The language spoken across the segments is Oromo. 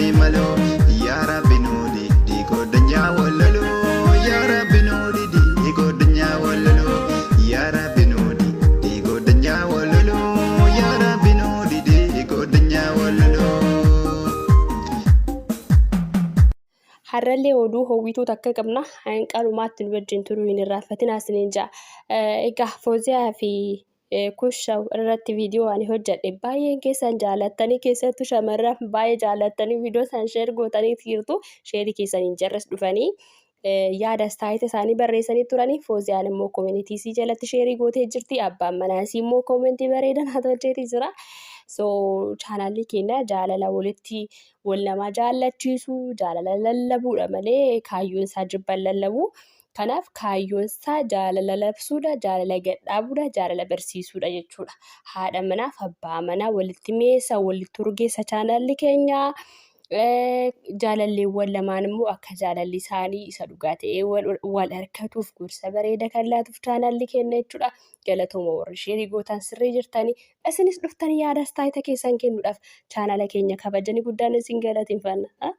didi maloo yaa rabbi nuu didi godhanyaa wallaloo yaa rabbi nuu didi godhanyaa wallaloo yaa rabbi nuu didi godhanyaa wallaloo yaa rabbi nuu didi godhanyaa wallaloo. Har'allee oduu howwituu takka qabna. Hanqalumaatti nu wajjin turuu hin irraanfatinaa isiniin ja'a. Egaa Fooziyaa fi Kushaw irratti viidiyoo ani hojjedhe baay'een keessan jaalattanii, keessattuu shamarran baay'ee jaalattanii viidiyoo san sheer gootanii jirtu. Sheerii keessaniin jarris dhufanii yaada istaayita isaanii barreessanii turanii. Fooziyaan immoo koominitii isii jalatti sheerii gootee jirti. Abbaan manaa isii immoo koomentii bareedaa naa tolcheetii jira. So chaanaalli keenya jaalala walitti wal namaa jaallachiisu, jaalala lallabuudha malee kaayyoon isaa jibban lallabu. Kanaaf kaayyoon isaa jaalala labsuudha, jaalala gadhaabuudha, jaalala barsiisuudha jechuudha. Haadha manaaf abbaa manaa walitti mi'eessa, walitti urgeessa chaanaalli keenya. Jaalalleewwan lamaan immoo akka jaalalli isaanii isa dhugaa ta'ee wal harkatuuf gorsa bareeda kan laatuuf chaanaalli keenya jechuudha. Galatooma warri sheerii gootan sirrii jirtanii. Isinis dhuftanii yaada astaayita keessan kennuudhaaf chaanaala keenya kabajanii guddaan isin galateeffanna.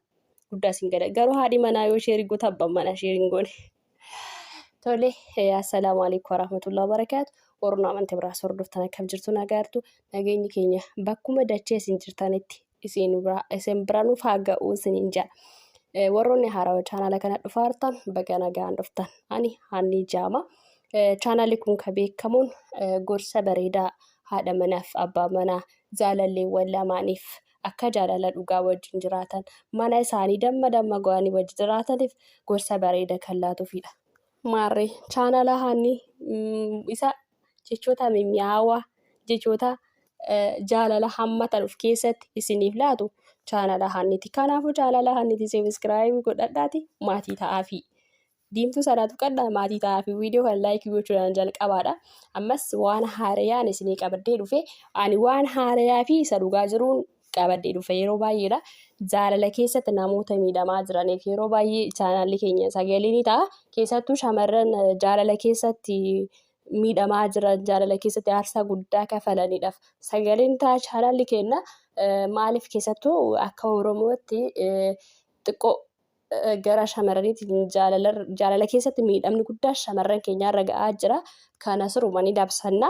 Guddaa isin gala. Garuu haadhi manaa yoo sheerii goota abbaan manaa sheerii hin goone. Tole, assalaamu alaikum warahmatullahi wabarakaatu. Warroonni amantii biraas hordoftan akkam jirtu, nagaartu? Nageenyi keenya bakkuma dachee isin jirtanitti isin bira nuuf haa ga'u isiniin jedha. Warroonni haarawa chaanaala kana dhufaa jirtan baga nagaan dhuftan. Ani Haannii Jaama. Chaanaalli kun kan beekamuun gorsa bareedaa haadha manaaf abbaa manaa, jaalalleewwan lamaaniif akka jaalala dhugaa wajjin jiraatan, mana isaanii damma damma go'anii wajjin jiraataniif gorsa bareeda kan laatuufidha. Maarree chaanaala Haannii isa jechoota mimmi'aawaa, jechoota jaalala hammatan of keessatti isiniif laatu chaanaala Haanniiti. Kanaafuu chaanaala Haanniiti sebiskiraayibii godhadhaati maatii ta'aafi. Diimtuu sana tuqadhaa maatii ta'aafi, viidiyoo kana laayikii gochuudhaan jalqabaadha. Ammas waan haarayaan isinii qabadhee dhufe, ani waan haarayaa fi isa dhugaa jiruun qabadhee dhufe yeroo baay'eedha. Jaalala keessatti namoota miidhamaa jiraniif yeroo baay'ee chaanaalli keenya sagalee ni ta'a. Keessattuu shamarran jaalala keessatti miidhamaa jiran, jaalala keessatti aarsaa guddaa kafalaniidhaaf sagaleen ta'a chaanaalli keenya. Maaliif keessattuu akka Oromootti xiqqoo gara shamarraniitiin jaalala keessatti miidhamni guddaa shamarran keenyaarra ga'aa jira. Kana siruma ni labsanna.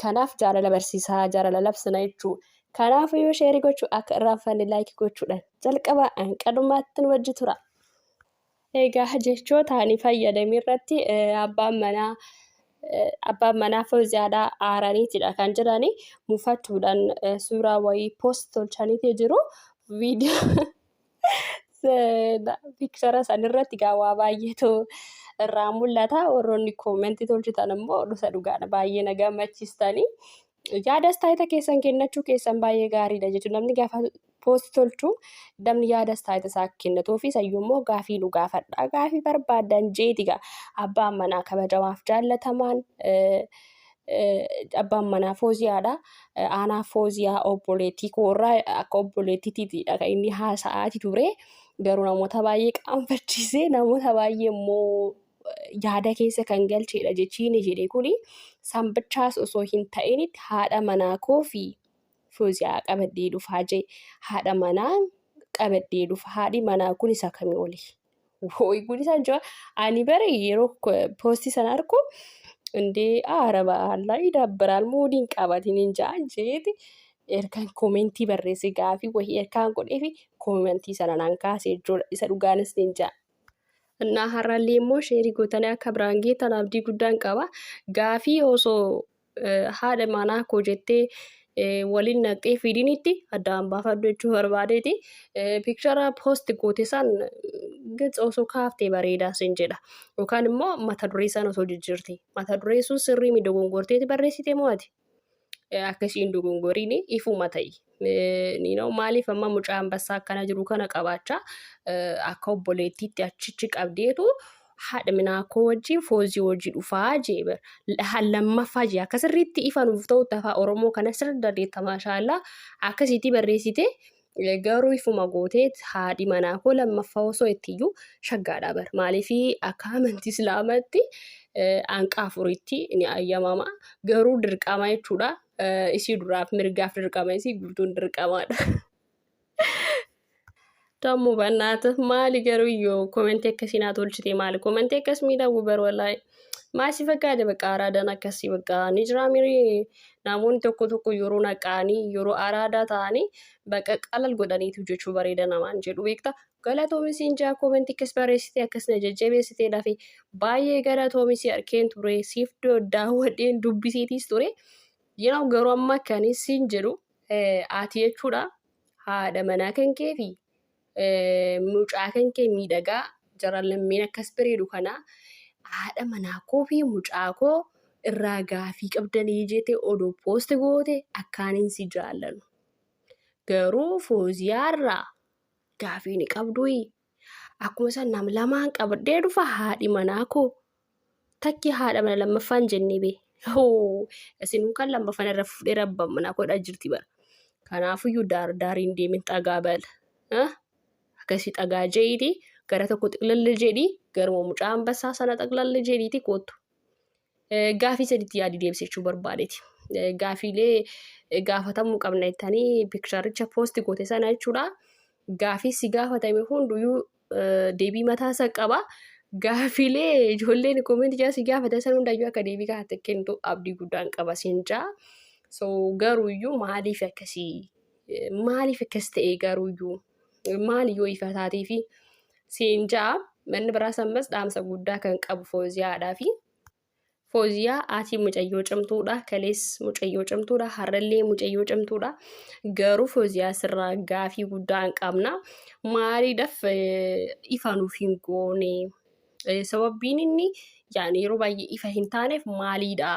Kanaaf jaalala barsiisaa, jaalala labsina jechuudha. Kanaaf yoo sheerii gochuu akka irraanfanne laayikii gochuudhaan jalqaba hanqanumaatti nu wajji tura. Egaa jechoota ani fayyadame irratti abbaan manaa Fooziyaadhaa aaraniitidha kan jirani, mufachuudhaan suuraa wayii poost tolchaniiti jiru. Viidiyoo piikchara sanirratti egaa waa baay'eetu irraa mul'ata. Warroonni koomentii tolchitan immoo dhusa dhugaadha, baay'ee na gammachiistanii. Yaada astaayita keessan kennachuu keessan baay'ee gaariidha jechuudha. Namni gaafa poost tolchu namni yaada astaayita isaa kennatuu fi sayyuu immoo gaafii nu gaafadha. Gaafii barbaadan jeeti gaa abbaan manaa kabajamaaf jaallatamaan, abbaan manaa Fooziyaadha. Aanaa Fooziyaa obboleettii koorraa akka obboleettiitiidha kan inni haasa'aati ture. Garuu namoota baay'ee qaanfachiisee, namoota baay'ee immoo yaada keessa kan galcheedha jechiin jedhe kuni. Sanbichaas osoo hin ta'initti haadha manaa koo fi Fooziyaa qabadhee dhufaa jee, haadha manaa qabadhee dhufa. Haadhi manaa kun isa kamii oli? Wooyi kun isa jira. Ani bare yeroo poostii sana argu indee aaraba allaa idabbaraal moodiin qabatin hin ja'an jeeti. Ergaan koomentii barreesse, gaafii wahii ergaan godheefi koomentii sana naan kaase jechuudha. Isa dhugaanis ni ja'a. Innaa har'allee immoo sheerii gootanii akka biraan geettan abdii guddaan qaba. Gaafii osoo haadha manaa koo jettee waliin naqxee fiidinitti addaan baafadhu jechuu barbaadeeti. Piikchara poost goote san gitsa osoo kaaftee bareedaa sin jedha. Yookaan immoo mata duree san osoo jijjiirte. Mata duree sun sirrii mi dogongorteeti barreessite moo ati? Akka ishiin dogongoriin ifuma ta'i. Maaliif amma mucaa ambassaa akkana jiru kana qabaachaa akka obboleettiitti achichi qabdeetu haadha minaa koo wajjin Foozii wajjin dhufaa jee bar. Lammaffaa jee akka sirriitti ifa nuuf ta'utti afaan Oromoo kana sirri dandeetta, maashaallaa, akkasitti barreessite. Garuu ifuma gootee haadhi manaa koo lammaffaa osoo itti iyyuu shaggaadha bar. Maaliif akka amantii Islaamaatti hanqa afuritti ni ayyamama, garuu dirqama jechuudha. Isii duraaf mirgaaf dirqama, isii guutuun dirqamaadha. Dammo bannaata maali garuu iyyoo komentii akkasii naa tolchite maali komentii akkas miidhagu bar wallaahi maal si fakkaate bakka araadaan akkasii bakka ni jiraa mirii namoonni tokko tokko yeroo naqaanii yeroo araadaa ta'anii bakka qalal godhaniitu jechuu bareeda namaan jedhu beekta galatoomi siin jaa komentii akkas barreessite akkas na jajjabeessitee dhafe baay'ee galatoomi si arkeen ture siif daawwadheen dubbisiitiis ture yeroo garuu amma kan siin jedhu ati jechuudha haadha manaa kan kee fi mucaa kan kee miidhagaa jara lammeen akkas bareedu kana haadha manaa koo fi mucaa koo irraa gaafii qabdanii jette odoo poosti goote akkaaniin si jaallanu. Garuu Fooziyaarraa gaafii ni qabduyi. Akkuma san nam lamaan qabadhee dhufa haadhi manaa koo takki haadha mana lammaffaan jennee bee. Hoo isinuu kan lammaffaan irra fuudhee rabbaan manaa koo jirti bara. Kanaafuyyuu daar daariin deemin xagaa bala. Akkasii xagaa je'iiti gara tokko xiqlalli jedhii garuma mucaa ambassaa sana xiqlalli jedhiiti koottu. Gaafii sadiitti yaadii deebisechuu barbaadeeti. Gaafiilee gaafatamuu qabna jettanii pikcharicha poosti goote sana jechuudha. Gaafii si gaafatame hunduyyuu deebii mataa isaa qaba. Gaafiilee ijoolleen koomentii jala si gaafatan sana hundayyuu akka deebii kaa'atte kennitu abdii guddaan qaba siin jaa. So garuuyyuu maaliif akkasii maaliif akkas ta'e garuuyyuu maali yoo ifa taatee fi siin jaa. Manni biraas ammas dhaamsa guddaa kan qabu Fooziyaadhaa fi Fooziyaa ati mucayyoo cimtuudha. Kalees mucayyoo cimtuudha. Har'allee mucayyoo cimtuudha. Garuu Fooziyaa sirraa gaafii guddaa hin qabna. Maaliidhaaf ifa nuuf hin goone? Sababbiin inni yaani yeroo baay'ee ifa hin taaneef maaliidha?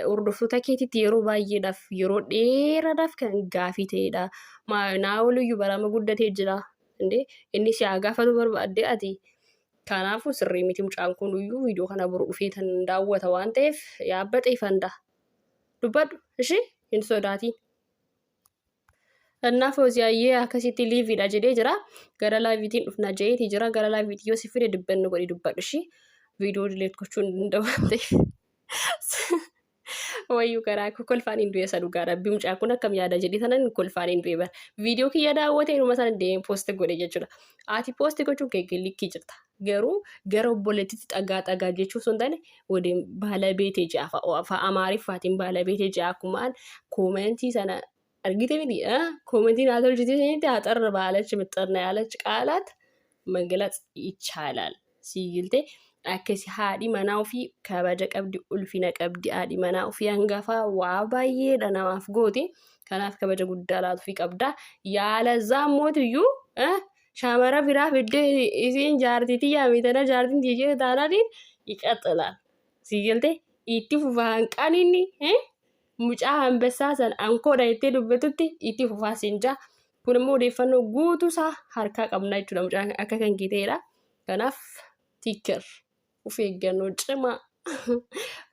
Hordoftoota keetitti yeroo baay'eedhaaf yeroo dheeraadhaaf kan gaafii ta'edha. Naa oliyyuu barama guddatee jira. Inni si haa gaafatu barbaadde ati. Kanaafuu sirrii miti mucaan kun iyyuu viidiyoo kana boru dhufee tan daawwata waan ta'eef yaabbaxee fanda. Dubbadhu ishee hin sodaatiin. Kanaaf Fooziyaayyee akkasitti liiviidha jedhee jira. Gara laayiviitiin dhufna jedheeti jira. Gara laayiviitiin yoo si fide dubbannu godhi dubbadhu ishee. Viidiyoo dileet gochuu hin danda'u waan ta'eef. Wayyuu garaa koo kolfaan hin du'e isa dhugaa rabbi mucaa kun akkam yaada jedhee sanan kolfaan hin du'e bara. Viidiyoo kiyya daawwatee yeruma sana deemee poost godhe jechuudha. Ati poost gochuun kee likkii jirta. Garuu gara obboleettiitti xagaa xagaa jechuu osoo hin taane waliin baala beetee ja'a afaan Amaariffaatiin baala beetee ja'a akkumaan koomentii sana argite miti koomentiin haa tolchite isinitti አጠር ባለች ምጥን ያለች ቃላት መግለጽ ይቻላል። Siigilte akkasi haadhi manaa ofii kabaja qabdi, ulfina qabdi. Haadhi manaa ofii hangafaa waa baay'eedha namaaf gooti. Kanaaf kabaja guddaa laatuufii qabda. Yaala mootiyyuu shamara biraa fiddee isiin jaartii tiyyaa mitana jaartiin tiyyee taanaatiin ይቀጥላል. Siigilte itti fufa hanqaninni mucaa hambassaa san ankoodha jettee dubbatutti itti fufaa siin jaa. Kun immoo odeeffannoo guutuusaa harkaa qabna jechuudha mucaan akka kan kee ta'edha. Kanaaf tiikir of eeggannoo cimaa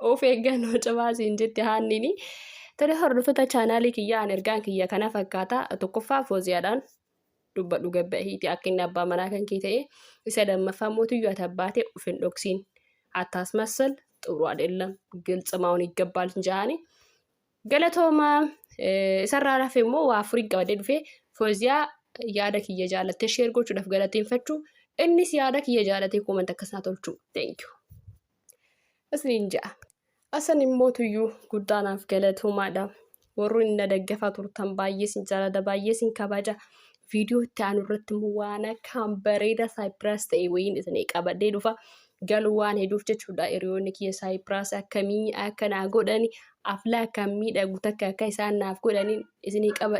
of eeggannoo cimaa siin jette haannini. Tole hordoftoota chaanaalii kiyyaa an ergaan kiyya kana fakkaata. Tokkoffaa Fooziyaadhaan dubbadhu gabba'iiti akka inni abbaa manaa kan kee ta'e. Isa lammaffaa mootiyyuu ati abbaa ta'e of hin dhoksiin. አታስመስል፣ ጥሩ አይደለም፣ ግልጽ መሆን ይገባል እንጂ galatooma. Isarraa hafe immoo waa afurii qabadee dhufee Fooziyaa yaada kiyya jaalattee share gochuudhaaf galateeffachuu innis yaada kiyya jaalatee comment akkas naa tolchuu thank you isiniin ja'a. Asan immoo tuyyuu guddaanaaf galatoomaadha. Warri na daggafaa turtan baay'ee sin jaalladha, baay'ee sin kabaja. Viidiyoo itti aanu irratti immoo waan akkaan bareeda surprise ta'e wayiin isinii qabadhee dhufa. Galuu waan hedduuf jechuudha. Hiriyoonni kiyya surprise akkamii akka naa godhani aflaa akkam miidhagu takka akka isaan naaf godhaniin isinii qabadha.